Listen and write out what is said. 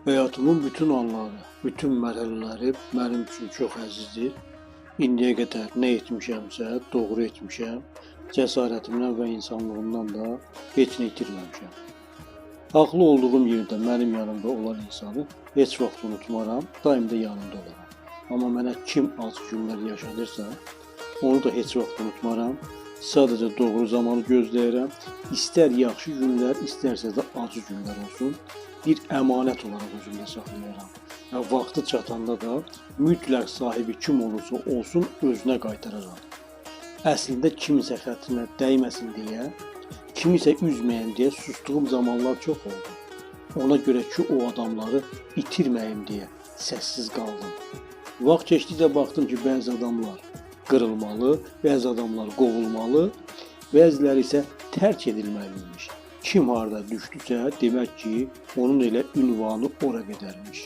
Həyatımın bütün anları, bütün mərhələləri mənim üçün çox əzizdir. İndiyə qədər nə etmişəmsə, doğru etmişəm. Cəsarətimdən və insanlığımdan da heç nə itirməmişəm. Haqlı olduğum yerdə mənim yanımda olan insanı heç vaxt unutmaram, daim də yanında olaram. Amma mənə kim acı günlər yaşadırsa, onu da heç vaxt unutmaram. Sadəcə doğru zamanı gözləyirəm. İstər yaxşı günlər, istərsə də acı günlər olsun, bir əmanət olaraq özümdə saxlayıram. Və vaxtı çatanda da mütləq sahibi kim olursa olsun özünə qaytararam. Əslində kiminsə xətrinə dəyməsin deyə, kimisə üzməyəm deyə sustuğum zamanlar çox oldu. Ona görə ki, o adamları itirməyim deyə səssiz qaldım. Vaxt keçdikcə baxdım ki, bəzi adamlar qırılmalı, bəzi adamlar qovulmalı, bəziləri isə tərk edilməliymiş. Kim harda düşdüsə, demək ki, onun elə ünvanı ora qədərmiş.